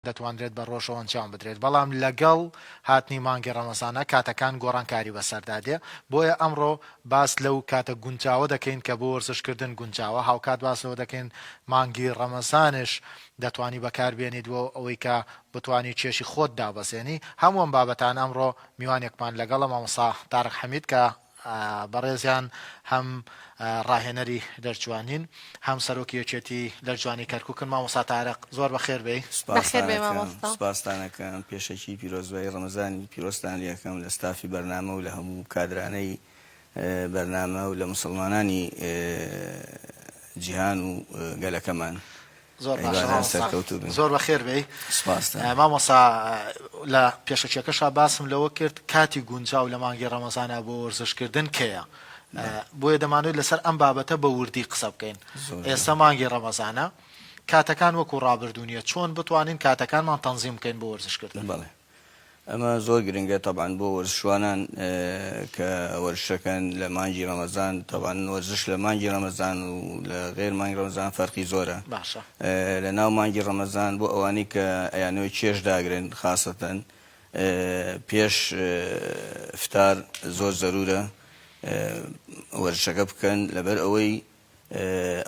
دەتوانرێت بە ڕۆژەوە ئەنجام بدرێت، بەڵام لەگەڵ هاتنی مانگی ڕەمەزانا کاتەکان گۆڕانکاری بەسەردا دێ، بۆیە ئەمڕۆ باس لەو کاتە گونجاوە دەکەین کە بۆ وەرزشکردن گونجاوە، هاوکات باس لەوە دەکەین مانگی ڕەمەزانش دەتوانی بەکاربێنیت بۆ ئەوەی کە بتوانی کێشی خۆت دابەزێنی، هەموو ئەم بابەتانە ئەمڕۆ میوانێکمان لەگەڵە مامۆستا تارق حەمید کە بەڕێزیان هەم ڕاهێنەری لەشجوانین هەم سەرۆکی یەکێتی لەشجوانی کەرکوکن مامۆستا تارق زۆر بەخێر بێی. بەخێر بێی مامۆستا. سوپاستان ئەکەم پێشەکی پیرۆزبایی ڕەمەزانی پیرۆزتان لێ ئەکەم لە ستافی بەرنامە و لە هەموو کادرانەی بەرنامە و لە موسڵمانانی جیهان و گەلەکەمان. زۆر باشە مامۆستا سەرکەوتوو بن. زۆر بەخێر بێی سوپاستان. مامۆستا لە پێشەکیەکەشا باسم لەوە کرد کاتی گونجاو لە مانگی ڕەمەزانا بۆ وەرزش کردن کەیە بۆیە دەمانەوێت لەسەر ئەم بابەتە بە وردی قسە بکەین زۆر ئێستا مانگی ڕەمەزانە کاتەکان وەکو ڕابردوو نیە چۆن بتوانین کاتەکانمان تەنزیم بکەین بۆ وەرزش کردن؟ بەڵێ ئەمە زۆر گرنگە تەبعەن بۆ وەرزشوانان کە وەرزشەکەن لە مانگی ڕەمەزان تەبعەن وەرزش لە مانگی ڕەمەزان و لە غێر مانگی ڕەمەزان فەرقی زۆرە باشە لە ناو مانگی ڕەمەزان بۆ ئەوانەی کە ئەیانەوەی کێش داگرن خاسەتەن پێش فتار زۆر زەرورە وەرزشەکە بکەن لەبەر ئەوەی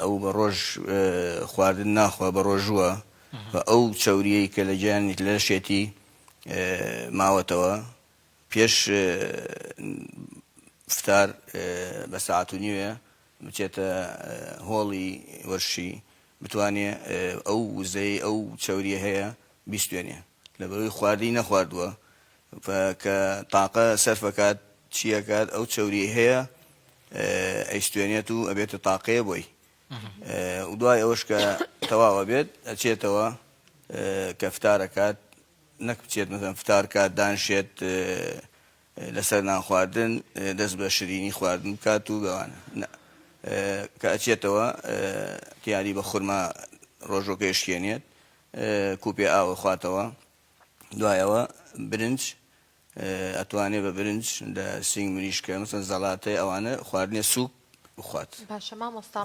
ئەو بە ڕۆژ خواردن ناخوا بە ڕۆژووە و ئەو چەوریەی کە لە گیانی لە لەشێتی ماوەتەوە پێش فتار بە سەعات و نیوێ بچێتە هۆڵی وەرشی بتوانێ ئەو وزەی ئەو چەوریە هەیە بیستێنێ لەبەرەوەی خواردنی نەخواردووە کە تاقە سەرفەکات چیەکات ئەو چەوریەی هەیە ئەیستێنێت و ئەبێتە تاقەیە بۆی و دوای ئەوەش کە تەواو ئەبێت ئەچێتەوە کە فتارەکات نەک بچێت مەسەن فتار کات دانشێت لەسەر نان خواردن دەست بە شرینی خواردن بکات و بەوانە کە ئەچێتەوە تیاری بە خورما ڕۆژۆکەی شکێنێت کوپێ ئاوە خواتەوە دوایەوە برنج ئەتوانێ بە برنج لە سینگ مریشکە مەسەن زەڵاتەی ئەوانە خواردنێ سوک بخوات. باشە مامۆستا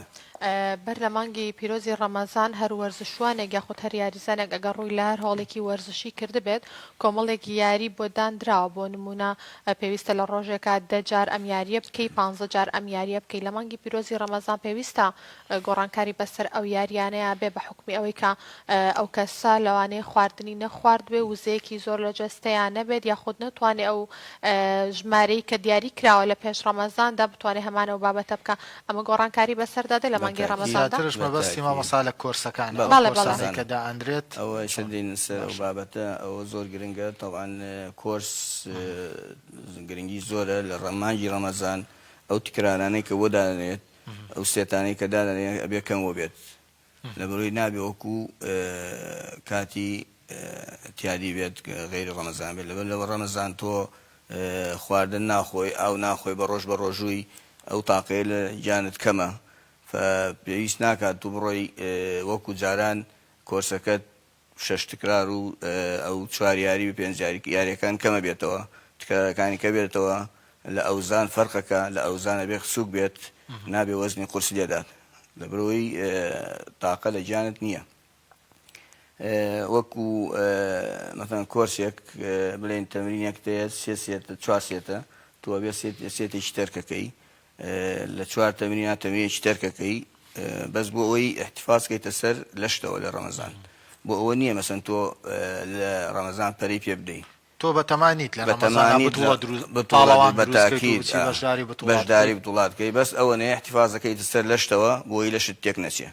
بەر لە مانگی پیرۆزی ڕەمەزان هەر وەرزشوانێک یاخود هەر یاریزانێک ئەگەر ڕووی لە هەر هۆڵێکی وەرزشی کردبێت کۆمەڵێک یاری بۆ داندراوە بۆ نموونە پێویستە لە ڕۆژێکا دە جار ئەم یاریە بکەی پانزە جار ئەم یاریە بکەی لە مانگی پیرۆزی ڕەمەزان پێویستە گۆڕانکاری بەسەر ئەو یاریانەیا بێ بە حوکمی ئەوەی کە ئەو کەسە لەوانەیە خواردنی نەخواردبێ وزەیەکی زۆر لە جەستەیا نەبێت یاخود نەتوانێ ئەو ژمارەی کە دیاری کراوە لە پێش ڕەمەزاندا بتوانێ هەمان ئەو بابەتە بکا ئەمە گۆڕانکاری بەسەردا دێ لە مانگی بەتاکید ڕەمەزاندا؟ زیاترش مەبەستی بەتاکید مامۆستا لە کۆرسەکانە ئەو بەڵێ بەڵێ بەڵێ. کۆرسانەی کە دائەنرێت ئەوە چۆن؟ شدین سەر ئەو باشە. بابەتە ئەوە زۆر گرنگە تەبعەن کۆرس گرنگی زۆرە لە مانگی ڕەمەزان ئەو تکرارانەی کە بۆ دادەنرێت ئەو سێتانەی کە دادەنێ ئەبێ کەم وەبێت لەبەرەوەی نابێ وەکو کاتی تیادی بێت غەیری ڕەمەزان بێت لەبەر لەوە ڕەمەزان تۆ خواردن ناخۆی ئاو ناخۆی بە ڕۆژ بە ڕۆژووی ئەو تاقەیە لە گیانت کەمە پێویست ناکات تو بڕۆی وەکو جاران کۆرسەکەت شەش تکرار و ئەو چوار یاری و پێنج یاری یاریەکان کەمە بێتەوە تکرارەکانی کە بێتەوە لە ئەوزان فەرقەکە لە ئەوزان ئەبێ سوک بێت نابێ وەزنی قورس لێدات لەبەرئەوەی تاقە لە گیانت نییە وەکو مەسەن کۆرسێک بڵێن تەمرینێک دەیە سێ سێتە چوار سێتە تۆ ئەبێ سێتێکی تەرکەکەی لە چوار تەمرینا تەمرینێکی تەرکەکەی بەس بۆ ئەوەی احتفاظ کەیتە سەر لەشتەوە لە ڕەمەزان بۆ ئەوە نییە مەسەن تۆ لە ڕەمەزان پەرەی پێ بدەی. تۆ بەتەما نیت لە ڕەمەزانا بەتەما نیت لە بتوڵە دروست بتوڵە پاڵەوان بە دروست کەیت و تاکید بچی ئا بەشداری بتوڵات بەشداری بکەیت. بتوڵات کەی بەس ئەوەنەیە احتفاظەکەیتە سەر لەشتەوە بۆ ئەوەی لەشت تێک نەچێ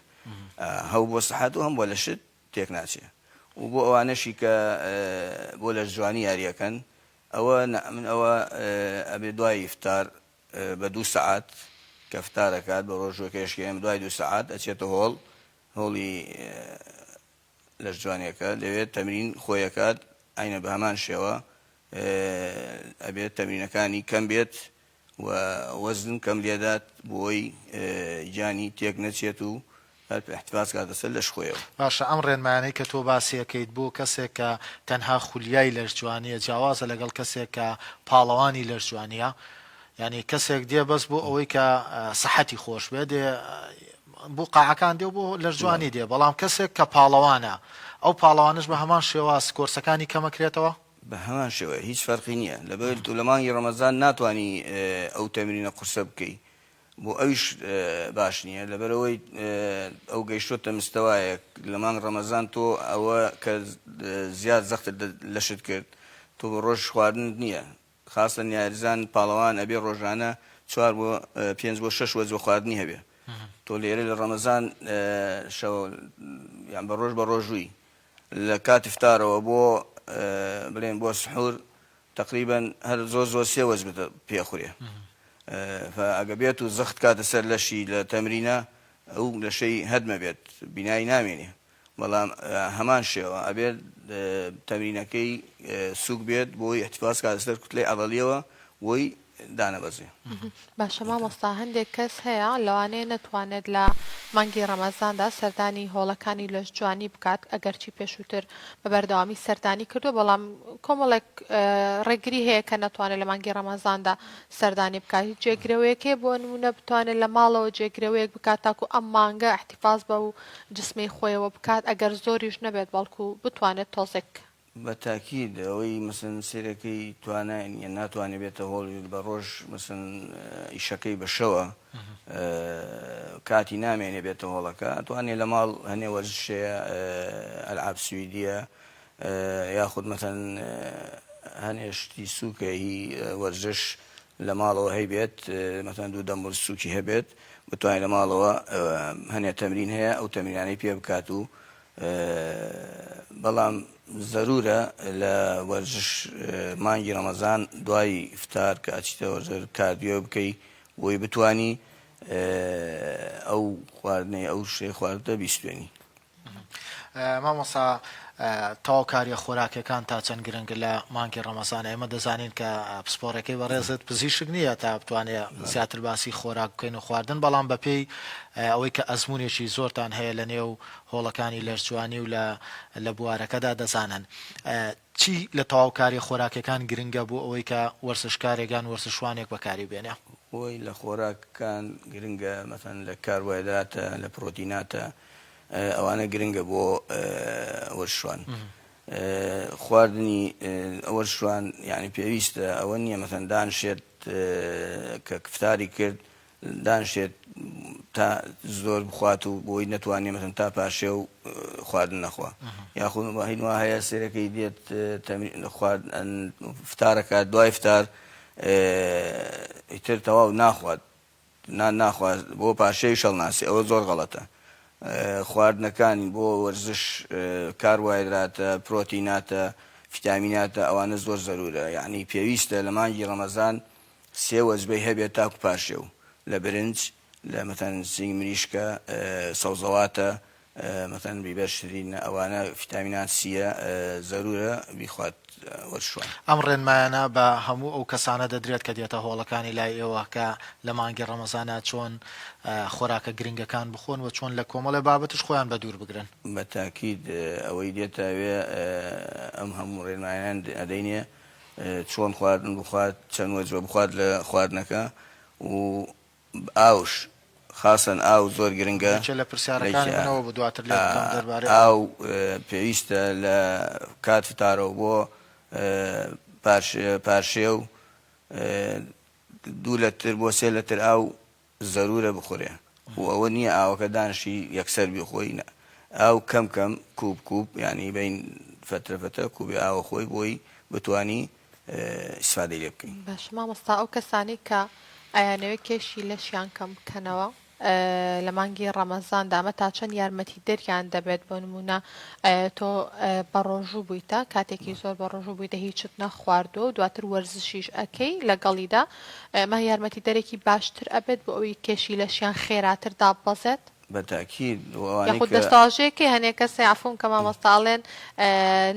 ئا هەو بۆ سەحەت و هەم بۆ لەشت تێک ناچێ و بۆ ئەوانەشی کە بۆ لەشجوانی یاریەکەن ئەوە نا من ئەوە ئەبێ دوای ئیفتار بە دوو سەعات کە فتار ئەکات بە ڕۆژوەکەی ئەشکێنێ دوای دوو سەعات ئەچێتە هۆڵ هۆڵی لەشجوانیەکە لەوێ تەمرین خۆی ئەکات عەینە بە هەمان شێوە ئەبێت تەمرینەکانی کەم بێت و وەزن کەم لێدات بۆی گیانی تێک نەچێت و هەر ئیحتفاز کاتە سەر لەش خۆیەوە. باشە ئەم ڕێنمایانەی کە تۆ باسی ئەکەیت بۆ کەسێک کە تەنها خولیای لەشجوانیە جیاوازە لەگەڵ کەسێک کە پاڵەوانی لەشجوانیە یانی کەسێک دێ بەس بۆ ئەوەی کە سەحەتی خۆش بێ دێ. بۆ قاعەکان دێ و بۆ لەشجوانی دێ، بەڵام کەسێک کە پاڵەوانە ئەو پاڵەوانەش بە هەمان شێواز کۆرسەکانی کەمەکرێتەوە؟ بە هەمان شێوە هیچ فەرقی نییە لەبەر تۆ لە مانگی ڕەمەزان ناتوانی ئەو تەمرینە قورسە بکەی بۆ ئەویش باش نییە لەبەرئەوەی ئەو گەیشتۆتە مستەوایەک لە مانگ ڕەمەزان تۆ ئەوە کە زیاد زەختت لەشت کرد تۆ بە ڕۆژ خواردنت نییە خاسەن یاریزان پاڵەوان ئەبێ ڕۆژانە چوار بۆ پێنج بۆ شەش وەجبە خواردنی هەبێ تۆ لێرە لە ڕەمەزان شەو یان بە ڕۆژ بە ڕۆژووی لە کاتی فتارەوە بۆ بڵێن بۆ سحور تەقریبەن هەر زۆر زۆر سێ وەجبە پێ ئەخورێ فە ئەگە بێت و زەخت کاتە سەر لەشی لە تەمرینە ئەو لەشەی هەدمە بێت بینایی نامێنێ بەڵام هەمان شێوە ئەبێت تەمرینەکەی سوک بێت بۆی احتفاظ کاتە سەر کوتلەی عەضەلیەوە بۆی دانەبەزێ. باشە مامۆستا هەندێک کەس هەیە لەوانەیە نەتوانێت لە مانگی ڕەمەزاندا سەردانی هۆڵەکانی لەشجوانی بکات ئەگەرچی پێشووتر بە بەردەوامی سەردانی کردووە بەڵام کۆمەڵێک ڕێگری هەیە کە نەتوانێت لە مانگی ڕەمەزاندا سەردانی بکات هیچ جێگرەوەیەک هەیە بۆ نموونە بتوانێت لە ماڵەوە جێگرەوەیەک بکات تاکو ئەم مانگە احتفاظ بەو جسمەی خۆیەوە بکات ئەگەر زۆریش نەبێت بەڵکو بتوانێت تۆزێک بە تاکید ئەوەی مەسەن سەیرەکەی توانای نیە ناتوانێ بێتە هۆڵ بە ڕۆژ مەسەن ئیشەکەی بە شەوە کاتی نامێنێ بێتە هۆڵەکە ئەتوانێ لە ماڵ هەنێ وەرزش هەیە ئەلعاب سویدیە یاخود مەسەن هەنێ شتی سوکە هی وەرزش لە ماڵەوە هەیبێت مەسەن دوو دەمبڵ سوکی هەبێت بتوانێت لە ماڵەوە هەنێ تەمرین هەیە ئەو تەمرینانەی پێ بکات و بەڵام زەرورە لە وەرزش مانگی ڕەمەزان دوای فتار کە ئەچیتە وەرزش کاردیۆ بکەی بۆی بتانی ئەو خواردنەی ئەو شتەی خواردە بیستێنی. مامۆستا تەواوکاریە خۆراکیەکان تا چەند گرنگە لە مانگی ڕەمەزان ئێمە دەزانین کە پسپۆڕەکەی بەڕێزت پزیشک نییە تا بتوانێت زیاتر باسی خۆراک بکەین و خواردن بەڵام بەپێی ئەوەی کە ئەزمونێکی زۆرتان هەیە لە نێو هۆڵەکانی لەشجوانی و لە لە بوارەکەدا دەزانن چی لە تەواوکاریە خۆراکیەکان گرنگە بۆ ئەوەی کە وەرزشکارێک یان وەرزشوانێک بەکاری بێنێ؟ خۆی لە خۆراکەکان گرنگە مەسەلەن لە کاربۆهێدراتە لە پرۆتیناتە ئەوانە گرنگە بۆ وەرزشوان خواردنی وەرزشوان یعنی پێویستە ئەوە نییە مەسەلەن دانشێت کە فتاری کرد دانشێت تا زۆر بخوات و بۆی نەتوانێ مەسەن تا پارشێو خواردن نەخوا یاخود هین وا هەیە سێرەکەی دێت خواردن فتارەکە دوای فتار ئیتر تەواو ناخوات نان ناخوات بۆ پارشێوی شەڵناسی ئەوە زۆر غەڵەتە خواردنەکانی بۆ وەرزش کاربۆهایدراتە پرۆتیناتە فیتامیناتە ئەوانە زۆر زەرورە یعنی پێویستە لە مانگی ڕەمەزان سێ وەجبەی هەبێت تاکو پارشێو لە برنج لە مەتەن سینگ مریشکە سەوزەواتە مەتەن بیبەر شرینە ئەوانە فیتامینات سیە زەرورە بیخوات وەرزشوان. ئەم ڕێنمایانە بە هەموو ئەو کەسانە دەدرێت کە دێتە هۆڵەکانی لای ئێوە کە لە مانگی ڕەمەزانا چۆن خۆراکە گرنگەکان بخۆن و چۆن لە کۆمەڵێ بابەتش خۆیان بەدوور بگرن. بە تاکید ئەوەی دێتە ئەوێ ئەم هەموو ڕێنمایانە ئەدەینێ چۆن خواردن بخوات چەند وەجبە بخوات لە خواردنەکە و ئاوش خاسەن ئاو زۆر گرنگە یەکێ لە پرسیارەکانی من ئەوە بوو دواتر لێت بکەم دەربارەی ئاو. ئاو پێویستە لە کات فتارەوە بۆ پارشێو دوو لەتر بۆ سێ لەتر ئاو زەرورە بخورێ و ئەوە نیە ئاوەکە دانشی یەکسەر بیخۆی نا ئاو کەم کەم کوپ کوپ یانی بین فەترە فەترە کوبێ ئاوە خۆی بۆی بتوانی ئیسفادەی لێ بکەی. باشە مامۆستا ئەو کەسانەی کە ئەیانەوێت کێشی لەشیان کەم بکەنەوە لە مانگی ڕەمەزاندا ئەمە تا چەند یارمەتیدەریان دەبێت بۆ نموونە تۆ بەڕۆژوو بوویتە کاتێکی زۆر بەڕۆژوو بوویتە هیچت نەخواردووە و دواتر وەرزشیش ئەکەی لەگەڵیدا ئەمە یارمەتیدەرێکی باشتر ئەبێت بۆ ئەوەی کێشی لەشیان خێراتر داببەزێت؟ بە تاکید و ئەوانەی یاخود کە. دەستەواژەیەکەی هەنێ کەس هەیە عەفوم کە مامۆستا ئەڵێن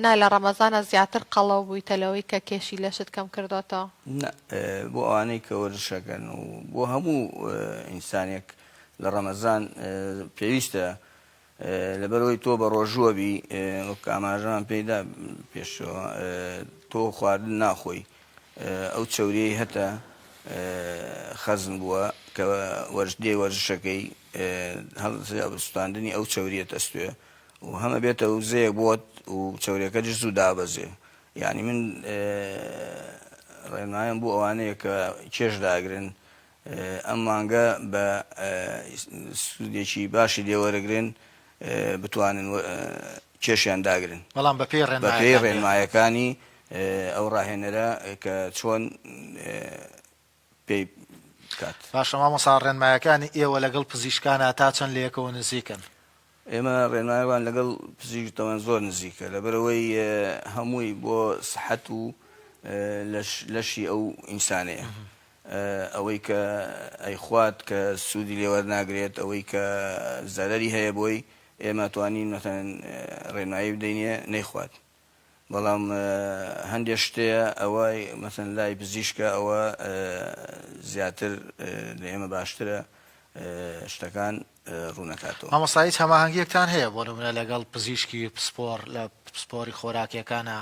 نا لە ڕەمەزانا زیاتر قەڵەو بوویتە لەوەی کە کێشی لەشت کەم کردۆتەوە. نا بۆ ئەوانەی کە وەرزش ئەکەن و بۆ هەموو ئینسانێک لە ڕەمەزان پێویستە لەبەرئەوەی تۆ بە ڕۆژووە بی وەک ئاماژەمان پێیدا پێشەوە تۆ خواردن ناخۆی ئەو چەوریەی هەتە. خەزن بووە کە وەرز دێ وەرزشەکەی هەڵدەستێ بە سوتاندنی ئەو چەوریەت ئەستوێ و هەم ئەبێتە وزەیەک بۆت و چەوریەکەتیش زوو دابەزێ یانی من ڕێنمایم بۆ ئەوانەیە کە کێش داگرن ئەم مانگە بە سوودێکی باشی لێ وەرەگرن بتوانن کێشیان داگرن. بەڵام بەپێی بەپێی ڕێنمایەکانی ئەو ڕاهێنەرە کە چۆن پێی بکات. باشە مامۆستا ڕێنمایەکانی ئێوە لەگەڵ پزیشکانا تا چەند لەیەکەوە نزیکن؟ ئێمە ڕێنمایەکمان لەگەڵ پزیشک تەمەن زۆر نزیکە لەبەرئەوەی هەمووی بۆ سحەت و لەش لەشی ئەو ئینسانەیە ئەوەی کە ئەیخوات کە سوودی لێ وەرناگرێت ئەوەی کە زەرەری هەیە بۆی ئێمە توانین مەسەلەن ڕێنمایی بدەینێ نەیخوات بەڵام هەندێ شتەیە ئەوە مەسەلەن لای پزیشکە ئەوە زیاتر لە ئێمە باشترە شتەکان ڕوونەکاتەوە. مامۆستا هیچ هەماهەنگیەکتان هەیە بۆ نمونە لەگەڵ پزیشکی پسپۆڕ لە پسپۆری خۆراکیەکانا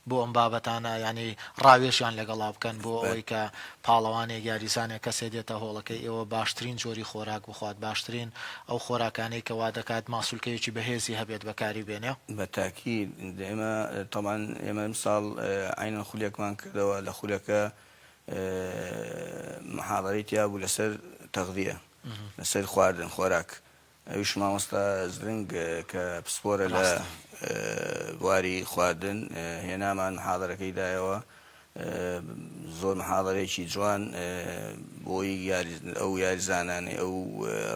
بۆ ئەم بابەتانە یانی ڕاوێژیان لەگەڵا بکەن بۆ ئەوەی کە پاڵەوانێک یاریزانێک کەسێ دێتە هۆڵەکەی ئێوە باشترین جۆری خۆراک بخوات باشترین ئەو خۆراکانەی کە وا دەکات ماسولکەیەکی بەهێزی هەبێت بەکاری بێنێ؟ بە تاکید ئێمە تەبعەن ئێمە ئەمساڵ عەینەن خولێکمان کردەوە لە خولەکە محاضەرەی تیا بوو لەسەر تەغذیە لەسەر خواردن خۆراک ئەویش مامۆستا زرنگ کە پسپۆرە لە بواری خواردن هێنامان محاضەرەکەی دایەوە زۆر محاضەرەیەکی جوان بۆی ئەو یاریزانانەی ئەو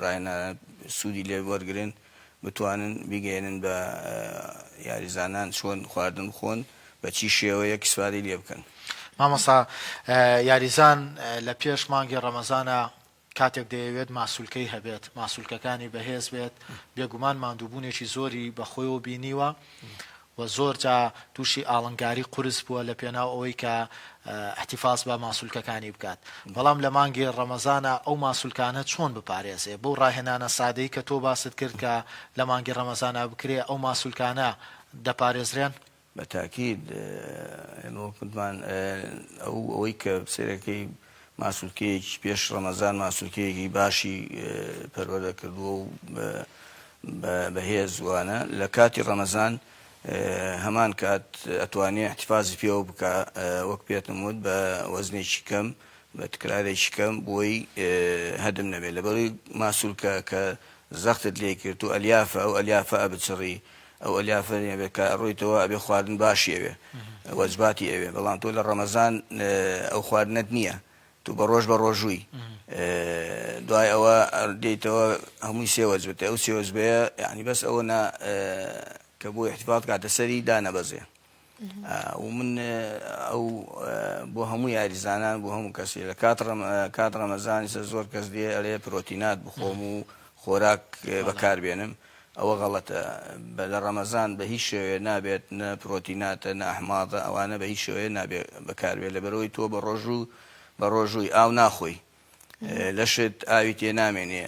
ڕاهێنانە سوودی لێ وەرگن بتوانن بیگەیەنن بە یاریزانان چۆن خواردن بخۆن بە چی شێوەیەک ئیسفادەی لێ بکەن. مامۆستا یاریزان لە پێش مانگی ڕەمەزانا کاتێک دەیەوێت ماسولکەی هەبێت، ماسولکەکانی بەهێز بێت، بێگومان ماندووبوونێکی زۆری بەخۆیەوە بینیوە و زۆر جا تووشی ئاڵنگاری قورس بووە لە پێناو ئەوەی کە ئیحتیفاز بە ماسولکەکانی بکات، بەڵام لە مانگی ڕەمەزانا ئەو ماسولکانە چۆن بپارێزێ؟ بەو ڕاهێنانە سادەی کە تۆ باست کرد کە لە مانگی ڕەمەزانا بکرێ ئەو ماسولکانە دەپارێزرێن؟ بە تاکید ئێمە وەک وتمان ئەو ئەوەی کە سەیرەکەی ماسولکەیەکی پێش ڕەمەزان ماسولکەیەکی باشی پەروەردە کردووە و بەهێز وانە لە کاتی ڕەمەزان هەمان کات ئەتوانێ احتفازی پێوە بکە وەک پێتم وت بە وەزنێکی کەم بە تکرارێکی کەم بۆی هەدم نەبێت لەبەری ماسولکە کە زەختت لێ کرد و ئەلیافە ئەو ئەلیافە ئەبچڕی ئەو ئەلیافە نیە بێت کە ئەڕۆیتەوە ئەبێ خواردن باشی ئەوێ وەجباتی ئەوێ بەڵام تۆ لە ڕەمەزان ئەو خواردنەت نییە تۆ بە ڕۆژ بە ڕۆژووی دوای ئەوە دێیتەوە هەمووی سێ وەجبەتە ئەو سێ وەجبەیە یعنی بەس ئەوە نا کە بۆ احتفاظ کاتە سەری دانەبەزێ و من ئەو بۆ هەموو یاریزانان بۆ هەموو کەسی لە کات کات ڕەمەزانی سەر زۆر کەس دێ ئەڵێ پرۆتینات بخۆم و خۆراک بەکاربێنم ئەوە غەڵەتە بە لە ڕەمەزان بە هیچ شێوەیە نابێت نە پرۆتیناتە نە ئەحماضە ئەوانە بە هیچ شێوەیە نابێ بەکاربێت لەبەرئەوەی تۆ بە ڕۆژوو بە ڕۆژووی ئاو ناخۆی لەشت ئاوی تێ نامێنێ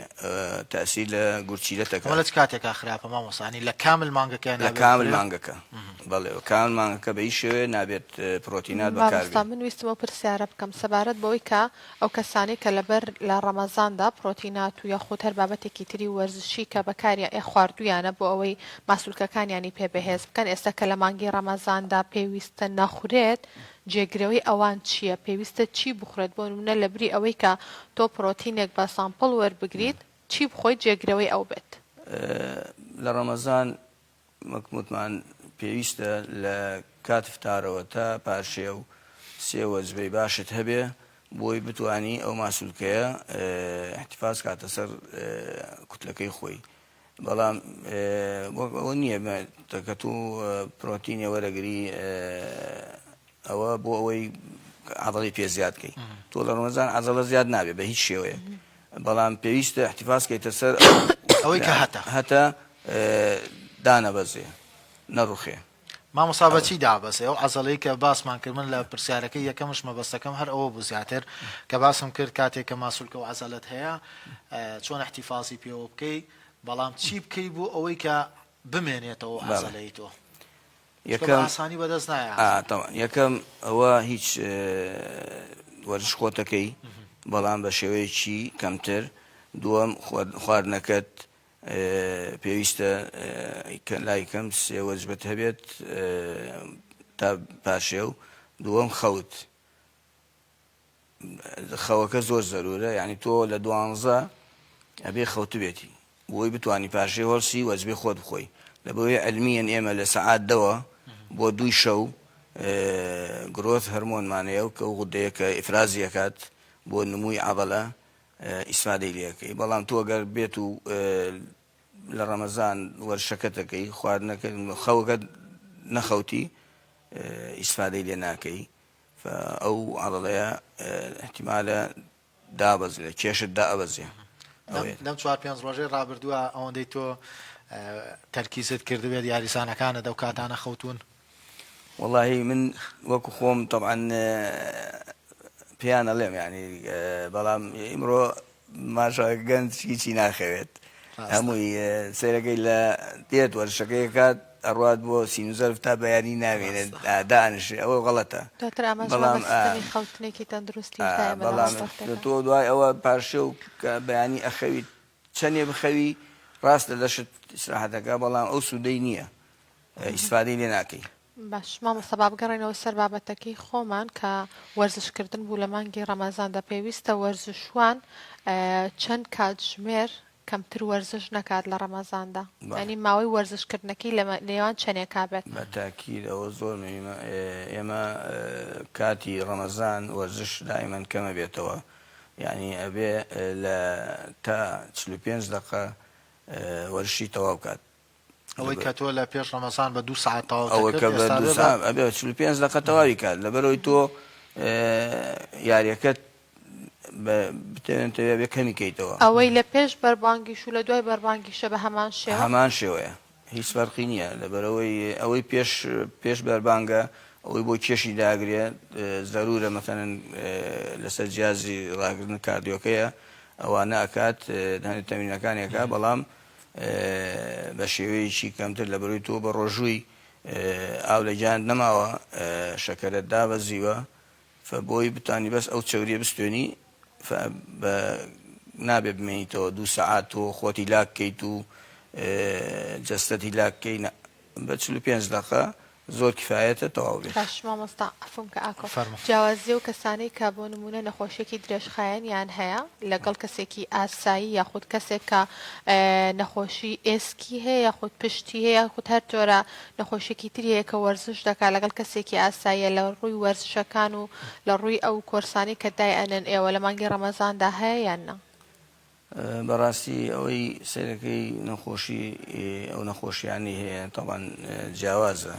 تاسیر لە گورچیلەت ئەکات. ئەمە لە چ کاتێکا خراپە مامۆستا یانی لە کامل مانگەکە لە نابێت کامل بخورێ؟ مانگەکە بەڵێ کامل مانگەکە بە هیچ شێوەیە نابێت پرۆتینات بەکار مامۆستا بێ. من ویستم ئەو پرسیارە بکەم سەبارەت بەوەی کە ئەو کەسانەی کە لەبەر لە ڕەمەزاندا پرۆتینات و یاخود هەر بابەتێکی تری وەرزشی کە بەکاریان ئێ خواردوویانە بۆ ئەوەی ماسولکەکانیانی پێ بەهێز بکەن ئێستا کە لە مانگی ڕەمەزاندا پێویستە نەخورێت جێگرەوەی ئەوان چییە پێویستە چی بخورێت بۆ نمونە لەبری ئەوەی کە تۆ پرۆتینێک بە sample وەربگریت چی بخۆیت جێگرەوەی ئەو بێت؟ لە ڕەمەزان وەک وتمان پێویستە لە کات فتارەوە تا پارشێو سێ وەجبەی باشت هەبێ بۆی بتوانی ئەو ماسولکەیە احتفاز کاتە سەر کوتلەکەی خۆی بەڵام وەک ئەوە نییە کە تۆ پرۆتینێ وەرەگری ئەوە بۆ ئەوەی عەزەڵەی پێ زیاد کەی تۆ لە ڕەمەزان عەزەڵە زیاد نابێ بە هیچ شێوەیەک بەڵام پێویستە احتفاظ کەیتە سەر ئەوەی کە هەتە هەتە دانەبەزێ نەڕوخێ. مامۆستا بە چی دابەزێ ئەو عەزەڵەی کە باسمان کرد من لە پرسیارەکەی یەکەمش مەبەستەکەم هەر ئەوە بوو زیاتر کە باسم کرد کاتێک کە ماسولکە و عەزەلەت هەیە چۆن احتفاظی پێوە بکەی بەڵام چی بکەی بۆ ئەوەی کە بمێنێتەوە عەزەلەی تۆ چونکە بە ئاسانی بەدەست نایە ئا تەبعەن یەکەم ئەوە هیچ وەرزش خۆتەکەی. بەڵام بە شێوەیەکی کەمتر، دووەم خواردنەکەت پێویستە لای کەم سێ وەجبەت هەبێت تا پارشێو، دووەم خەوت خەوەکە زۆر زەرورە یانی تۆ لە دوانزە ئەبێ خەوتبێتی بۆی بتوانی پارشێو هەڵسی وەجبەی خۆت بخۆی لەبەوەی عەلمیەن ئێمە لە سەعات دەوە بۆ دووی شەو گرۆث هەرمۆنمان هەیە و کە ئەو غودەیە کە ئیفرازی ئەکات بۆ نمووی عەضەلە ئیسفادەی لێ ئەکەی بەڵام تۆ گەر بێت و لە ڕەمەزان وەرشەکەت ئەکەی خواردنەکە خەوەکەت نەخەوتی ئیسفادەی لێ ناکەی ئەو عەضەلەیە احتیمالە دابەزێ کێشت دائەبەزێ. لەم چوار پێنج ڕۆژەی ڕابردووە ئەوەندەی تۆ تەرکیزت کردبێت یاریزانەکانت ئەو کاتانە خەوتوون؟ وەڵاهی من وەکو خۆم تەبعەن پێیان ئەڵێم یانی بەڵام ئیمڕۆ ماشا گەنج هیچی ناخەوێت هەمووی سەیرەکەی لە دێت وەرشەکەی کات ئەڕوات بۆ سینوزەرف تا بەیانی نامێنێت دانیشێ ئەوە غەڵەتە. دواتر ئاماژە بە بەڵام سیستەمی خەوتنێکی تەندروستیش دا ئێمە لە بەڵام وەرزشەکە. تۆ دوای ئەوە پارشێو کە بەیانی ئەخەویت چەنێ بخەوی ڕاستە لەشت ئیسراحەت ئەکا بەڵام ئەو سوودەی نییە ئیسفادەی لێ ناکەی. باش مامۆستا با بگەڕێینەوە سەر بابەتەکەی خۆمان کە وەرزش کردن بوو لە مانگی ڕەمەزاندا پێویستە وەرزشوان چەند کاتژمێر کەمتر وەرزش نەکات لە ڕەمەزاندا یانی ماوەی وەرزش کردنەکەی لە نێوان چەنێکا بێت؟ بە تاکید ئەوە زۆر مهمە ئێمە کاتی ڕەمەزان وەرزش دائیمەن کەمە بێتەوە یانی ئەبێ لە تا 45 دەقە وەرزشی تەواو کات. ئەوەی کە تۆ لە پێش ڕەمەزان بە دوو سەعات تەواو ئەوەی دەکرد کە بە ئێستا دوو بێ بە سەعات ئەبێ 45 دەقە تەواوی کات لەبەرئەوەی تۆ یاریەکەت بە بتەوێنتەوە ئەبێ کەمی کەیتەوە. ئەوەی لە پێش بەربانگیش و لە دوای بەربانگیشە بە هەمان شێوە؟ هەمان شێوەیە هیچ فەرقی نییە لەبەرئەوەی ئەوەی پێش پێش بەربانگە ئەوەی بۆ کێشی داگرێ زەرورە مەسەلەن لەسەر جیازی ڕاگرتن کاردیۆکەیە ئەوانە ئەکات هەندێک تەمرینەکانی ئەکات بەڵام بە شێوەیەکی کەمتر لەبەرەوەی تۆ بە ڕۆژووی ئاو لە گیانت نەماوە شەکەرەت دابەزیوە فە بۆی بتانی بەس ئەو چەوریە بستێنی فە بە نابێ بمێنیتەوە دوو سەعات تۆ خۆتی لاک کەیت و جەستەتی لاک کەی نا بە 45 دەقە زۆر کفایەتە تەواو بێت. باش مامۆستا عەفوم کە ئاکۆ فەرموو. جیاوازی ئەو کەسانەی کە بۆ نموونە نەخۆشیەکی درێژخایەنیان هەیە لەگەڵ کەسێکی ئاسایی یاخود کەسێک کە نەخۆشی ئێسکی هەیە یاخود پشتی هەیە یاخود هەر جۆرە نەخۆشیەکی تری هەیە کە وەرزش دەکات لەگەڵ کەسێکی ئاساییە لە ڕووی وەرزشەکان و لە ڕووی ئەو کۆرسانەی کە دایئەنێن ئێوە لە مانگی ڕەمەزاندا هەیە یان نا؟ بەڕاستی ئەوەی سەیرەکەی نەخۆشی ئەو نەخۆشیانەی هەیە تەبعەن جیاوازە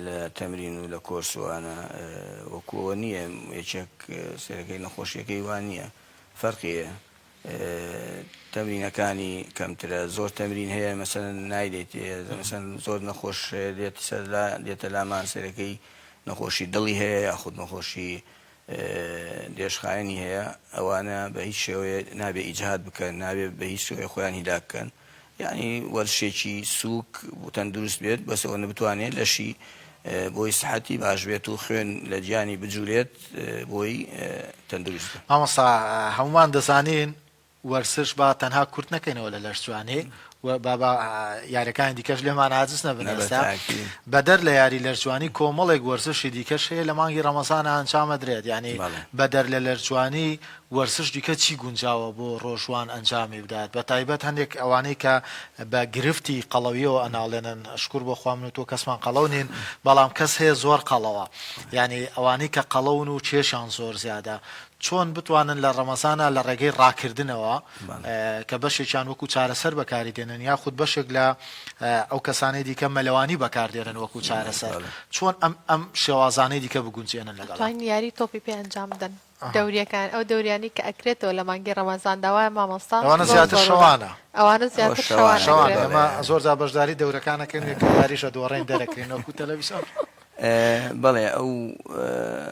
لە تەمرین و لە کۆرس و ئەوانە وەکو ئەوە نییە یەکێک سەیرەکەی نەخۆشیەکەی وا نییە فەرقی هەیە تەمرینەکانی کەمترە زۆر تەمرین هەیە مەسەلەن نایدەیت مەسەلەن زۆر نەخۆش دێت سەر دێتە لامان سەیرەکەی نەخۆشی دڵی هەیە یاخود نەخۆشی درێژخایەنی هەیە ئەوانە بە هیچ شێوەیە نابێ ئیجهاد بکەن نابێ بە هیچ شێوەیە خۆیان هیلاک بکەن یعنی وەرزشێکی سووک و تەندروست بێت بەس ئەوەنە بتوانێت لەشی بۆی سحەتی باش بێت و خوێن لە گیانی بجولێت بۆی تەندروست بێت. مامۆستا هەموومان دەزانین وەرزش با تەنها کورت نەکەینەوە لە لەشجوانی و با با یاریەکانی دیکەش لێمان عاجز نەبن ئێستا بەدەر لە یاری لەشجوانی کۆمەڵێک وەرزشی دیکەش هەیە لە مانگی ڕەمەزانە ئەنجامەدرێت یعنی بەدەر لە لەشجوانی وەرزش دیکە چی گونجاوە بۆ ڕۆژوان ئەنجامی بدات بە تایبەت هەندێک ئەوانەی کە بە گرفتی قەڵەویەوە ئەناڵێنن شکر بۆ خوا من و تۆ کەسمان قەڵەو نین بەڵام کەس هەیە زۆر قەڵەوە یعنی ئەوانەی کە قەڵەون و کێشیان زۆر زیادە چۆن بتوانن لە ڕەمەزانا لە ڕێگەی ڕاکردنەوە کە بەشێکیان وەکو چارەسەر بەکاری دێنن یاخود بەشێک لە ئەو کەسانەی دیکە مەلەوانی بەکاردێنن وەکو چارەسەر چۆن ئەم ئەم شێوازانەی دیکە بگونجێنن لەگەڵ ئەتوانین یاری تۆپی پێ ئەنجام بدەن دەوریەکان ئەو دەوریانەی کە ئەکرێتەوە لە مانگی ڕەمەزاندا وایە مامۆستا ئەوانە زۆر زیاتر زۆرە شەوانە. ئەوانە ئەوە زیاتر شەوانە شەوانە شەوانە ئەکرێت بەڵێ. ئێمە زۆر جار بەشداری دەورەکان ئەکەین یەکەم یاریش ئەدۆڕێین دەرەکرێین وەکو تەلەڤیزیۆن. بەڵێ ئەو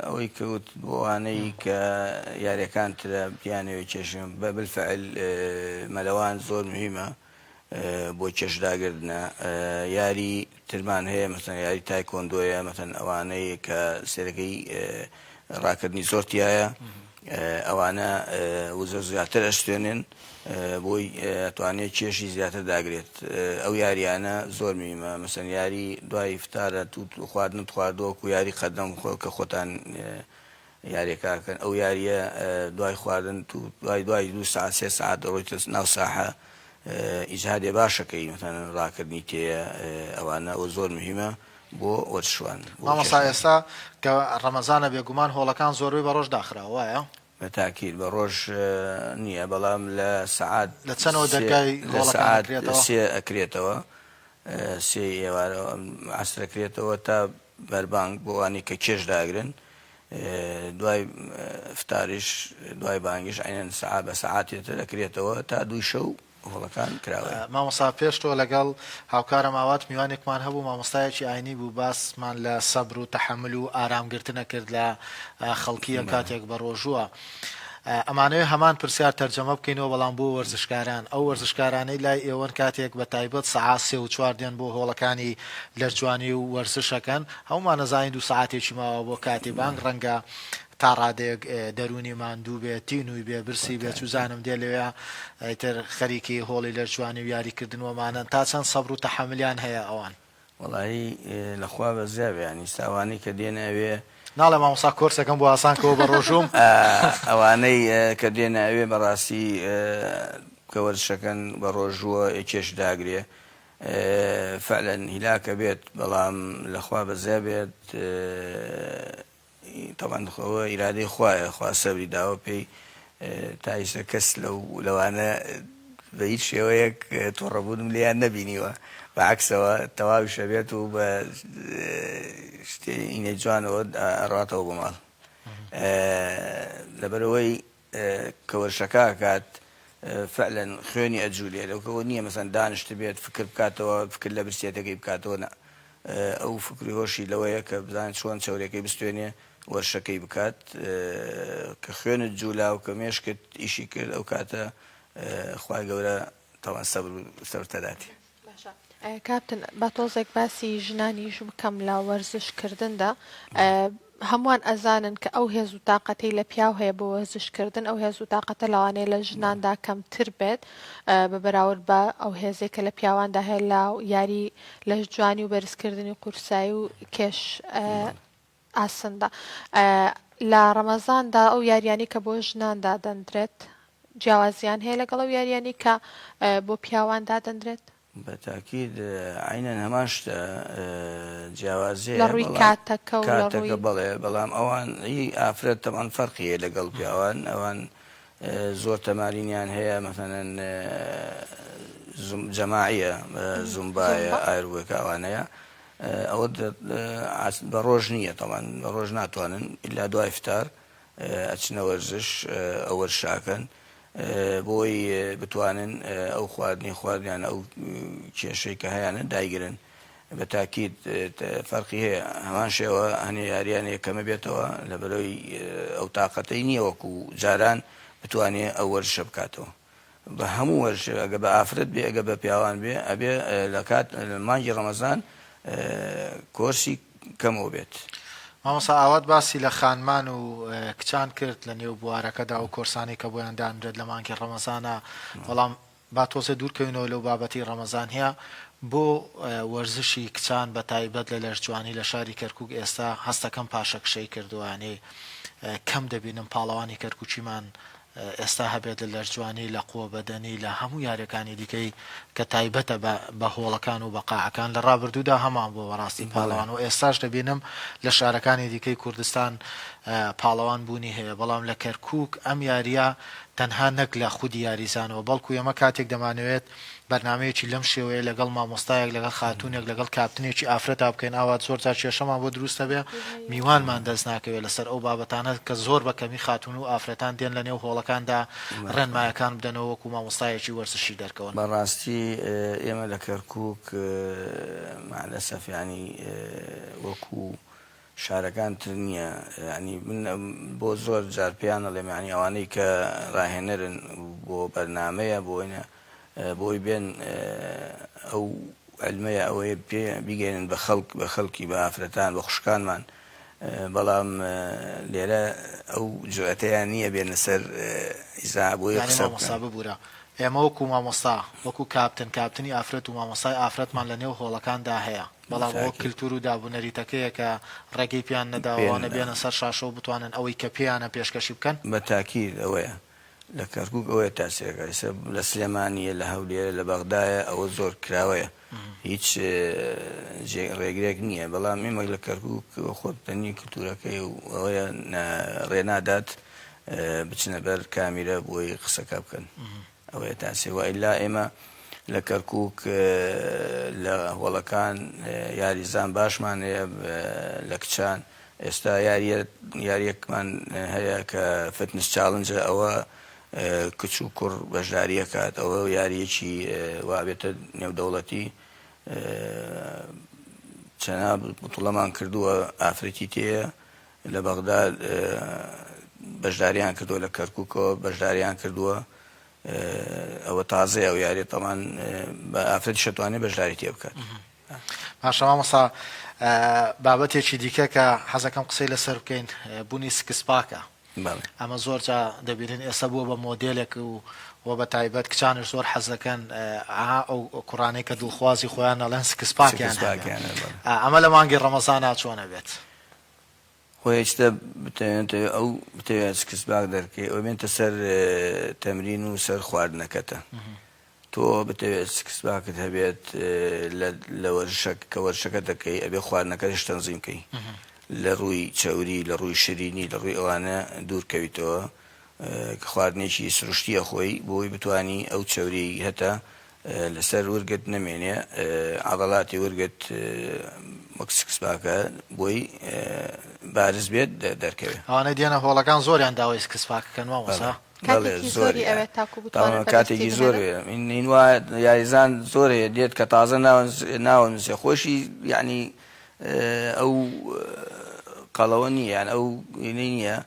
ئەوەی کە وتت بۆ ئەوانەی کە یاریەکان ترە بیانەوێ کێشن بە بالفعل مەلەوان زۆر مهمە بۆ کێش داگردنە یاری ترمان هەیە مەسەن یاری تایکۆندۆیە مەسەن ئەوانەی کە سێرەکەی ڕاکردنی زۆر تایە. ئەوانە وزە زیاتر ئەستێنن بۆی ئەتوانێت کێشی زیاتر داگرێت ئەو یاریانە زۆر میمە مەسەن یاری دوای فتارە تو خواردنت خواردووە کو یاری قەدەم خۆ کە خۆتان یاریەکە ئەکەن ئەو یاریە دوای خواردن تو دوای دوای دوو ساعت سێ ساعت دەڕۆیتە ناو ساحە ئیجهادێ باشەکەی مەسەن ڕاکردنی تێیە ئەوانە ئەوە زۆر مهمە بۆ وەرزشوان بۆ مامۆستا کێشان. ئێستا کە ڕەمەزانە بێگومان هۆڵەکان زۆربەی بە ڕۆژ داخراوە وایە؟ بە تاکید بە ڕۆژ نییە بەڵام لە سەعات لە چەنەوە سێ دەرگای لە هۆڵەکان سەعات ئەکرێتەوە؟ سێ ئەکرێتەوە سێی ئێوارە عەسر ئەکرێتەوە تا بەربانگ بۆ ئەوانەی کە کێش داگرن دوای فتاریش دوای بانگیش عەینەن سەعات بە سەعاتێ تر ئەکرێتەوە تا دووی شەو هۆڵەکان کراوەیە. مامۆستا پێش تۆ لەگەڵ هاوکارم ئاوات میوانێکمان هەبوو مامۆستایەکی ئاینی بوو باسمان لە سەبر و تەحەمول و ئارام گرتنە کرد لە خەڵکیە کاتێک بە ڕۆژووە ئەمانەوێ هەمان پرسیار تەرجەمە بکەینەوە بەڵام بۆ وەرزشکاران ئەو وەرزشکارانەی لای ئێوەن کاتێک بە تایبەت سەعات سێ و چوار دێن بۆ هۆڵەکانی لەشجوانی و وەرزشەکەن هەموومان ئەزانین دوو سەعاتێکی ماوە بۆ کاتی بانگ ڕەنگە تا ڕادەیەک دەروونی ماندوو بێ، تینووی بێ، برسی بێ، چوزانم دێ لەوێ ئیتر خەریکی هۆڵی لەشجوانی و یاری کردن وەمانەن، تا چەند سەبر و تەحەمولیان هەیە ئەوان؟ وەڵایی لە خوا بەزیا بێ یانی ئیستا ئەوانەی کە دێنە ئەوێ. ناڵێ مامۆستا کۆرسەکەم بۆ ئاسان کەوە بە ڕۆژووم. ئەوانەی کە دێنە ئەوێ بەڕاستی کە وەرزشەکەن بە ڕۆژووە کێش داگرێ فعلەن هیلاکە بێت بەڵام لە خوا بەزیا بێت. تەبعەن ئەوە ئیرادەی خوایە خوا سەبری داوە پێی تا ئیستا کەس لەو لەوانە بە هیچ شێوەیەک توڕەبوونم لێیان نەبینیوە بە عەکسەوە تەواویش ئەبێت و بە شتێ ئینەی جوانەوە ئەڕاتەوە بۆ ماڵ لەبەرئەوەی کە وەرشەکە ئەکات فعلەن خوێنی ئەجولێ لەوکەوە نییە مەسەن دانیشتبێت فکر بکاتەوە فکر لە برسێتەکەی بکاتەوە نا ئەو فکری هۆشی لەوەیە کە بزانێت چۆن چەورەکەی بستێنێ وەرشەکەی بکات کە خوێنت جولا و کە مێشکت ئیشی کرد ئەو کاتە خوای گەورە تەوان سەبر و سەبر تەداتێ. باشە کاپتن با تۆزێک باسی ژنانیش بکەم لە وەرزش کردندا هەمووان ئەزانن کە ئەو هێز و تااقەتەی لە پیاو هەیە بۆ وەرزش کردن ئەو هێز و تااقەتە لەوانەیە لە ژناندا کەمتر بێت بە بەراورد بە ئەو هێزێک کە لە پیاواندا هەیە لە یاری لە جوانی و بەرزکردنی قورسایی و کێش ئاسندا لە ڕەمەزاندا ئەو یاریانی کە بۆ ژنان دادەندرێت جیاوازیان هەیە لەگەڵ ئەو یاریانی کە بۆ پیاوان دادەندرێت؟ بە تاکید عەینەن هەمان شتە جیاوازی لە هەیە ڕووی بەڵام کاتەکە و لە کاتەکە ڕووی. بەڵێ بەڵام ئەوان هی ئافرەت تەبعەن فەرقی هەیە لەگەڵ پیاوان ئەوان زۆر تەمارینیان هەیە مەسەلەن جەماعیە زومبایە زومبا. ئایرۆبیکە ئەوانەیە ئەوە بە ڕۆژ نییە تەبعەن بە ڕۆژ ناتوانن ئیلا دوای فتار ئەچنە وەرزش ئەو وەرزشاکەن بۆی بتوانن ئەو خواردنی خواردیان ئەو کێشەی کە هەیانە دایگرن بە تاکید فەرقی هەیە هەمان شێوە هەنێ یاریان هەیە کەمە بێتەوە لە بەرەوەی ئەو تاقەتەی نییە وەکو جاران بتوانێ ئەو وەرزشە بکاتەوە بە هەموو وەرزشێک ئەگە بە ئافرەت بێ ئەگە بە پیاوان بێ ئەبێ لە کات مانگی ڕەمەزان کۆرسی کەمەوە بێت. مامۆستا ئاوات باسی لە خانمان و کچان کرد لە نێو بوارەکەدا ئەو کۆرسانەی کە بۆیان دانرێت لە مانگی ڕەمەزانا بەڵام با تۆزێ دوور کەوینەوە لەو بابەتی ڕەمەزانیە بۆ وەرزشی کچان بە تایبەت لە لەشجوانی لە شاری کەرکوک ئێستا هەستەکەم پاشەکشەی کردوە یانی کەم دەبینم پاڵەوانی کەرکوکیمان ئێستا هەبێت لە لەشجوانی، لە قوە بەدەنی، لە هەموو یاریەکانی دیکەی کە تایبەتە بە بە هۆڵەکان و بە قاعەکان، لە ڕابردوودا هەمان بووە بەڕاستی پاڵەوان و ئێستاش دەبینم لە شارەکانی دیکەی کوردستان پاڵەوان بوونی هەیە، بەڵام لە کەرکوک ئەم یاریە تەنها نەک لە خودی یاریزانەوە بەڵکو ئێمە کاتێک دەمانەوێت بەرنامەیەکی لەم شێوەیە لەگەڵ مامۆستایەک، لەگەڵ خاتوونێک، لەگەڵ کاپتنێکی ئافرەتا بکەین، ئاوا زۆر جار کێشەمان بۆ دروست دەبێ، میوانمان دەست ناکەوێ لەسەر ئەو بابەتانە کە زۆر بە کەمی خاتوون و ئافرەتان دێن لە نێو هۆڵەکاندا ڕێنمایەکان بدەنەوە وەکوو مامۆستایەکی وەرزشی دەرکەون. بە ڕاستی ئێمە لە کەرکووک مع الاسف یانی وەکوو شارەکان تر نییە یانی من بۆ زۆر جار پێیان ئەڵێم یانی ئەوانەی کە ڕاهێنەرن بۆ بەرنامەیە بۆ ئینە بۆی بێن ئەو علمەیە ئەوەیە پێ بیگەێنن بە خەڵک بە خەڵکی بە ئافرەتان بە خوشکانمان. بەڵام لێرە ئەو جورئەتەیان نییە بێنە سەر ئیزاعە بۆیە یانی قسە مامۆستا بکەن. ببورە ئێمە وەکو مامۆستا وەکو کاپتن کاپتنی ئافرەت و مامۆستای ئافرەتمان لە نێو هۆڵەکاندا هەیە بەڵام ئەوە تاکید. کلتور و دابونەریتەکەیە کە ڕێگەی پێیان نەداوە پێ ئەوانە نەداوە. بێنە سەر شاشە و بتوانن ئەوەی کە پێیانە پێشکەشی بکەن. بە تاکید ئەوەیە. لە کەرکوک ئەوەیە تاسیرەکە ئیستا لە سلێمانیە لە هەولێرە لە بەغدایە ئەوە زۆر کراوەیە هیچ جێ ڕێگرێک نییە بەڵام ئێمە لە کەرکوک خۆت دەنی کلتورەکەی و ئەوەیە ڕێنادات بچنە بەر کامیرە بۆی قسەکە بکەن ئەوەیە تاسێ وئیلا ئێمە لە کەرکوک لە هۆڵەکان یاریزان باشمان هەیە لە کچان ئێستا یاریە یاریەکمان هەیە کە fitness challenge ە ئەوە کچ و کوڕ بەشداری ئەکات ئەوە یاریەکی وابێتە نێودەوڵەتی چەنا بتوڵەمان کردووە ئافرەتی تێیە لە بەغدا بەشداریان کردووە لە کەرکووکەوە بەشداریان کردووە ئەوە تازەیە ئەو یاریە تەمان بە ئافرەتی شەتوانێ بەشداری تێ بکات. باشە مامۆستا بابەتێکی دیکە کە حەزەکەم قسەی لەسەر بکەین بوونی six pack ە ئەمە زۆر جا دەبینین ئێستا بووە بە مۆدێلێک و و بە تایبەت کچانش زۆر حەز دەکەن ئەو کوڕانەی کە دڵخوازی خۆیان ئەڵێن six pack یان ئەمە لە مانگی ڕەمەزانا چۆنە بێت؟ خۆ هێچتە بتەوێتەوێ ئەو بتەوێت six pack دەرکەی ئەو بێنتە سەر تەمرین و سەر خواردنەکەتە تۆ بتەوێت six pack ت هەبێت لە وەرزشەک کە وەرزشەکە دەکەی ئەبێ خواردنەکەتش تەنزیم کەی لە ڕووی چەوری لە ڕووی شرینی لە ڕووی ئەوانە دوور کەویتەوە کە خواردنێکی سروشتی ئەخۆی بۆی بتانی ئەو چەوری هەتە لەسەر ورگت نەمێنێ عەضەلاتی ورگت وەک six pack ە بۆی بارز بێت دەرکەوێ. ئەوانەی دێنە هۆڵەکان زۆریان داوای six pack ئەکەن مامۆستا. بەڵێ کاتێکی زۆری زۆری ئەوێت تاکو بتوانن بەدەستی کاتێکی زۆر بهێنن. هین وا یاریزان زۆر هەیە دێت کە تازە ناوە نووسێ خۆشی یعنی ئەو قەڵەوە نییە یان ئەو هینەی نییە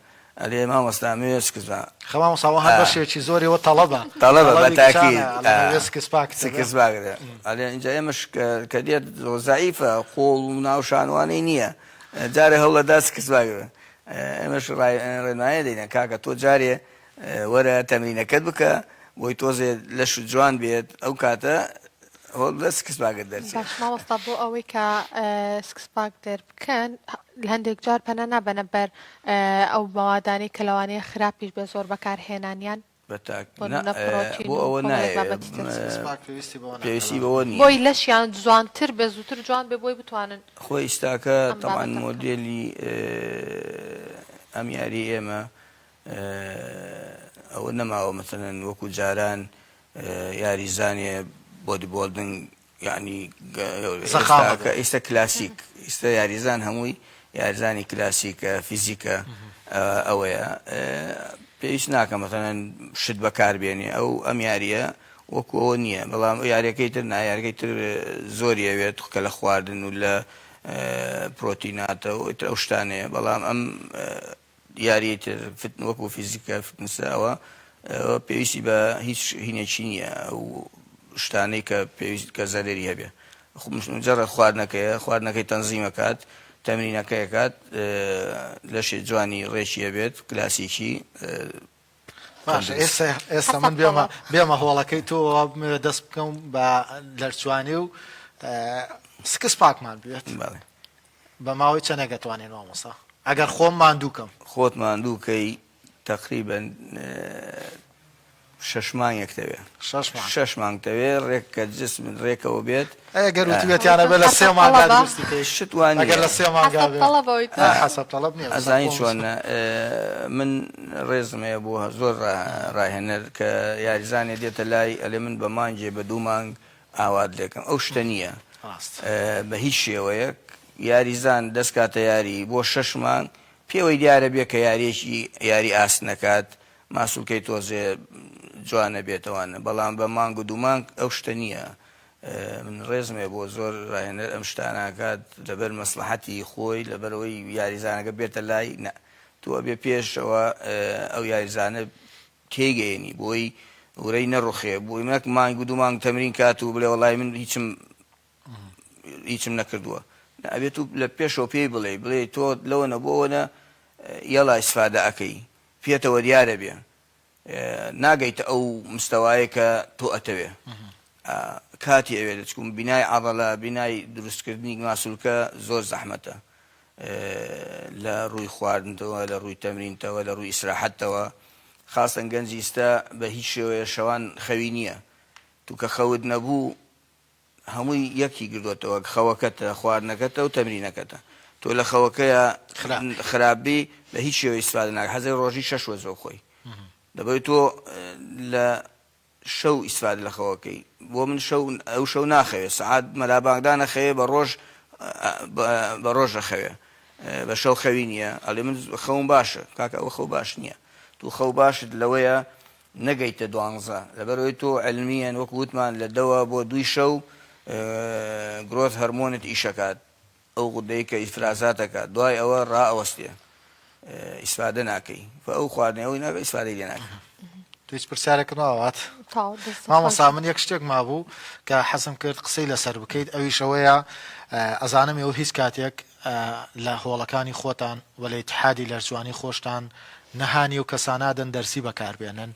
ئەرێ مامۆستا ئەمەوێ six pack. خە مامۆستا ئەوە هەر بەشێکی زۆری ئەوە تەڵەبە تەڵەبە بە تەڵەبی تاکید کچانە ئەڵێ ئەمەوێ six pack ت هەبێ. six pack ت ئەرێ ئینجا ئێمەش کە دێت زەعیفە قۆڵ و ناو شانوانەی نییە جارێ هەوڵەدا six pack بێ ئێمەش ڕێنمایە دەینە کاکە تۆ جارێ وەرە تەمرینەکەت بکە بۆی تۆزێ لەشت جوان بێت ئەو کاتە هەوڵ بدە six pack ت دەرچێت. باش مامۆستا بۆ ئەوەی کە six pack دەربکەن هەندێک جار پەنا نابەنە بەر ئەو مەوادانەی کە لەوانەیە خراپیش بێ زۆر بەکارهێنانیان بە تاک بۆ نا نمونە پرۆتین بۆ و ئەوە کۆمەڵێک نایەوێ بابەتی تر. six pack پێویستی بەوە ناکا پێویستی بەڵێ. بەوە نییە. بۆی لەشیان جوانتر بێ زووتر جوان بێ بۆی بتوانن خۆی ئیستاکە ئەم تەبعەن بابەتە بکەن. مۆدێلی ئەم یاری ئێمە ئەوە نەماوە مەسەلەن وەکو جاران یاریزانێ bodybuilding یەعنی زەخامە ئێستا بێت. ئیستا کلاسیک ئیستا یاریزان هەمووی یاریزانی کلاسیکە فیزیکە ئەوەیە پێویست ناکە مەسەلەن شت بەکار بێنێ ئەو ئەم یاریە وەکو ئەوە نییە بەڵام یاریەکەی تر نا یاریەکەی تر زۆری ئەوێت کە لە خواردن و لە پرۆتیناتە و ئیتر ئەو شتانەیە بەڵام ئەم یاریی تر فت وەکو فیزیکە fitness ە ئەوە ئەوە پێویستی بە هیچ هینێکی نییە ئەو شتانەی کە پێویست کە زەرەری هەبێ مجرد خواردنەکەیە خواردنەکەی تەنزیمەکات تەمرینەکەیەکات لەشێ جوانی ڕێکی هەبێت کلاسیکی باشە تەندروست. ئێستا ئێستا حەسەب من بێمە تەڵەب. بێمە هۆڵەکەی تۆ بمەوێت دەست بکەم بە لەرچوانی و six pack مان بوێت بەڵێ. بە ماوەی چەنێک ئەتوانین مامۆستا ئەگەر خۆم ماندوو کەم؟ خۆت ماندوو کەی تەقریبەن شەش مانگێک تەوێ. شەش مانگ. شەش مانگ تەوێ ڕێک کە جسمت ڕێکەوە بێت. ئەی گەر ئەوەی تۆش وتوێتیانە بێ لە حەسەب سێ مانگا تەڵەبە. دروستی کەی شت وا ئەگەر نییە. لە سێ مانگا حەسەب بێ تەڵەبە ئەوەی نا تۆش. حەسەب تەڵەب نییە بەس ئەزانی خۆم چۆنە من ڕێزم هەیە بۆ زۆر ڕاهێنەر کە یاریزانێ دێتە لای ئەلێ من بە مانگێ بە دوو مانگ ئاوات لێکەم ئەو شتە نییە بە هیچ شێوەیەک یاریزان دەست کاتە یاری بۆ شەش مانگ پێوەی دیارە بێ کە یاریەکی یاری ئاست نەکات ماسولکەی تۆزێ جوان نەبێتەوانە بەڵام بە مانگ و دوو مانگ ئەو شتە نییە من ڕێزم هەیە بۆ زۆر ڕاهێنەر ئەم شتانە ئەکات لەبەر مەسڵەحەتی خۆی لەبەرئەوەی یاریزانەکە بێتە لای نا تۆ ئەبێ پێشەوە ئەو یاریزانە تێیگەیەنی بۆی ورەی نەڕوخێ بۆی نەک مانگ و دوو مانگ تەمرین کات و بڵێ وەڵای من هیچم هیچم نەکردووە. نا ئەبێ تو لە پێشەوە پێی بڵێی بڵێی تۆ لەوەنە بۆ ئەوەنە یەڵا ئیسفادە ئەکەی پێتەوە دیارە بێ ناگەیتە ئەو مستەوایەی کە تۆ ئەتەوێ کاتی ئەوێ دەچکم بینای عەضەلە بینای دروستکردنی ماسولکە زۆر زەحمەتە لە ڕووی خواردنەوە لە ڕووی تەمرینتەوە لە ڕووی ئیسراحەتەوە خاستەن گەنجی ئیستا بە هیچ شێوەیە شەوان خەوی نییە تو کە خەوت نەبوو هەمووی یەکی گردۆتەوە خەوەکەتە خواردنەکەتە و تەمرینەکەتە تۆ لە خەوەکەیا خراپ بی بە هیچ شێوەی ئیسفادە ناکە حەزەی ڕۆژی شەش وەجبە بخۆی دەبەی تۆ لە شەو ئیسفادە لە خەوەکەی بۆ من شەو ئەو شەو ناخەوێ سەعات مەلابانگدا نەخەوێ بە ڕۆژ بە ڕۆژ ئەخەوێ بە شەو خەوی نییە ئەڵێ من خەوم باشە کاکە ئەوە خەو باش نییە تو خەو باشت لەوەیە نەگەیتە دوانزە لەبەرئەوەی تۆ علمیەن وەکو وتمان لە دەوە بۆ دووی شەو growth hormone ت ئیشەکات ئەو غودەی کە ئیفرازات ئەکات دوای ئەوە ڕائەوەستێ ئیسفادە ناکەی فە ئەو خواردنەی ئەوی ناکە ئیسفادەی لێ ناکەی. تۆ هیچ پرسیارێکت ماوە وات؟ تەواو دەستت مامۆستا خۆش. من یەک شتێک مابوو کە حەزم کرد قسەی لەسەر بکەیت ئەویش ئەوەیە ئەزانم ئێوە هیچ کاتێک لە هۆڵەکانی خۆتان و لە ئیتحادی لەرزوانی خۆشتان نە هانی ئەو کەسانادەن دەرزی بەکار بێنن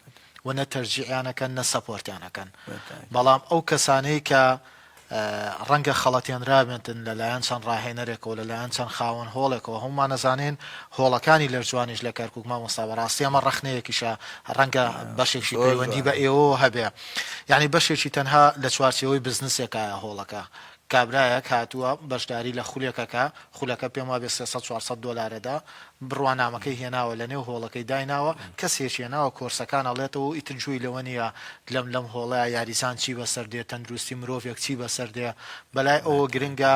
و نە تەرجیعیان ئەکەن نە support یان ئەکەن بەڵام ئەو کەسانەی کە ڕەنگە خەڵەتێنرابێتن لەلایەن چەند ڕاهێنەرێکەوە لەلایەن چەند خاوەن هۆڵێکەوە هەمومان ئەزانین هۆڵەکانی لەرزوانیش لە کەرکوک مامۆستا بەڕاستی ئەمە ڕەخنەیەکیشە ڕەنگە بەشێکی پەیوەندی بە ئێوەوە هەبێ یعنی بەشێکی تەنها لە چوارچێوەی بزنسێکایە هۆڵەکە کابرایەک هاتووە بەشداری لە خولێکەکە، خولەکە پێم وابێ 300 400 دۆلارەدا، بڕوانامەکەی هێناوە لە نێو هۆڵەکەی دایناوە، کەسێکی هێناوە کۆرسەکان ئەڵێتەوە و ئیتر گوێی لەوە نییە لەم لەم هۆڵەیا یاریزان چی بەسەر دێ، تەندروستی مرۆڤێک چی بەسەر دێ، بەلای ئەوە گرنگە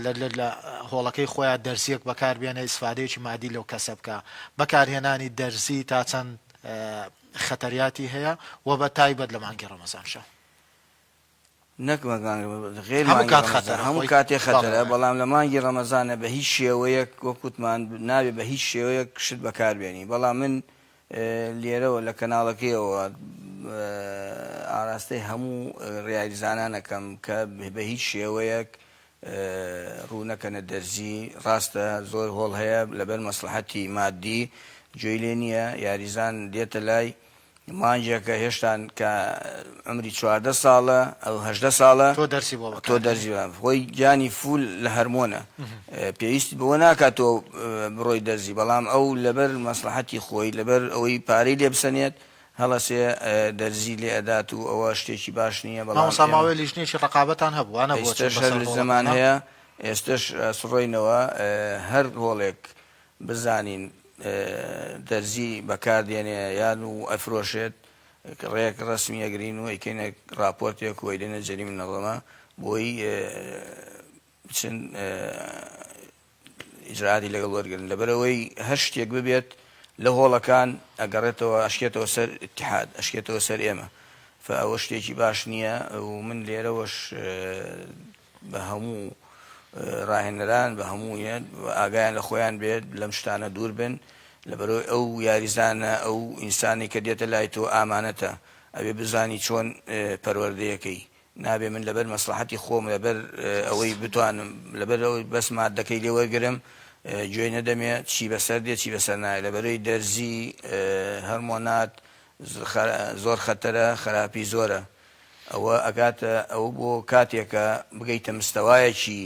لە لە لە هۆڵەکەی خۆیا دەرزییەک بەکار بێنێ ئیسفادەیەکی مادی لەو کەسە بکا. بەکارهێنانی دەرزی تا چەند خەتەریاتی هەیە و بە تایبەت لە مانگی ڕەمەزانشا؟ نەک وەک مانگی ڕەمەزان غێر هەموو مانگی کات ڕەمەزان خەتەرە هەموو خۆی کاتێ بەڵێ خەتەرە بەڵێ. بەڵام لە مانگی ڕەمەزانە بە هیچ شێوەیەک وەک وتمان نابێ بە هیچ شێوەیەک شت بەکار بێنی بەڵام من لێرەوە لە کەناڵەکەیەوە ئاراستەی هەموو ڕیاریزانان ئەکەم کە بە هیچ شێوەیەک ڕوو نەکەنە دەرزی ڕاستە زۆر هۆڵ هەیە لەبەر مەسڵەحەتی مادی گوێی لێ نییە یاریزان دێتە لای مانگێکە هێشتان کە عومری 14 ساڵە ئەو 18 ساڵە تۆ دەرسی بۆ تۆ بەکار دەرزی بە خۆی گیانی full لە هەرمۆنە پێویستی بەوە ناکات تۆ بڕۆی دەرزی بەڵام ئەو لەبەر مەسڵەحەتی خۆی لەبەر ئەوەی پارەی لێ بسەنێت هەڵەسێ دەرزی لێ ئەدات و ئەوە شتێکی باش نییە بەڵام مامۆستا ئێمە ماوەیە لیژنەیەکی ڕەقابەتان هەبوو وا نەبووە چوون ئێستەش هەر بەسەر لجنەمان هۆڵەکانا؟ هەیە ئێستەش ئەسڕۆینەوە هەر هۆڵێک بزانین دەرزی بەکار دێنێ یان و ئەفرۆشێت ڕێک ڕەسمی ئەگرین و ئەیکەینە ڕاپۆرتێک و ئەیدەینە جەریمە منەزەمە بۆی بچن ئیجرائاتی لەگەڵ وەرگرن لەبەرئەوەی هەر شتێک ببێت لە هۆڵەکان ئەگەڕێتەوە ئەشکێتەوە سەر ئیتحاد ئەشکێتەوە سەر ئێمە فئەوە شتێکی باش نییە و من لێرەوەش بە هەموو ڕاهێنەران بە هەموو ئاگایان لە خۆیان بێت لەم شتانە دوور بن لەبەرئەوەی ئەو یاریزانە ئەو ئینسانی کە دێتە لای تۆ ئامانەتە ئەبێ بزانی چۆن پەروەردەیەکەی نابێ من لەبەر مەسڵەحەتی خۆم لەبەر ئەوەی بتوانم لەبەر ئەوەی بەس مادەکەی لێ وەرگرم گوێی نەدەمێ چی بەسەر دێ چی بەسەر نایە لەبەرەی دەرزی هەرمۆنات زۆر خەتەرە خراپی زۆرە ئەوە ئەگاتە ئەوە بۆ کاتێکە بگەیتە مستەوایەکی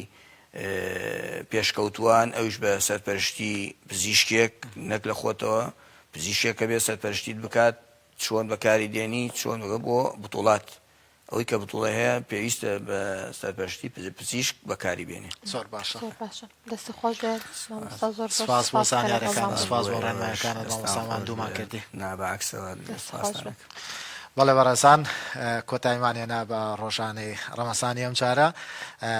پێشکەوتووان ئەویش بە سەرپەرشتی پزیشکێک نەک لە خۆتەوە پزیشکێک کە بێ سەرپەرشتیت بکات چۆن بەکاری دێنی چۆن بۆ بتوڵات ئەوەی کە بتوڵەی هەیە پێویستە بە سەرپەرشتی پزیشک بەکاری بێنێ. زۆر باشە. زۆر باشە دەستت خۆش بێت مامۆستا زۆر زۆر سپاس بۆ سپاس کە زانیارەکانت لەگەڵمان سپاس بوویت. بۆ بۆ ئێوەش ڕێنمایەکانت دەستان مامۆستا خۆش ماندوومان بێت کردی. نا بە عەکسەوە دەست خۆش سپاستان بێت. ئەکەم. بەڵێ بەڕێزان کۆتاییمان هێنا بە ڕۆژانەی ڕەمەزانی ئەمجارە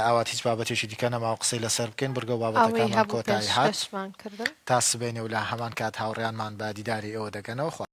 ئاوات هیچ بابەتێکی دیکە نەماوە قسەی لەسەر بکەین بڕگە و ئەوەی بابەتەکانمان هەبوو کۆتایی هات پێشکەشمان کردن. تا سبەینێ و لە هەمان کات هاوڕێیانمان بە دیداری ئێوە دەگەنەوە خوا.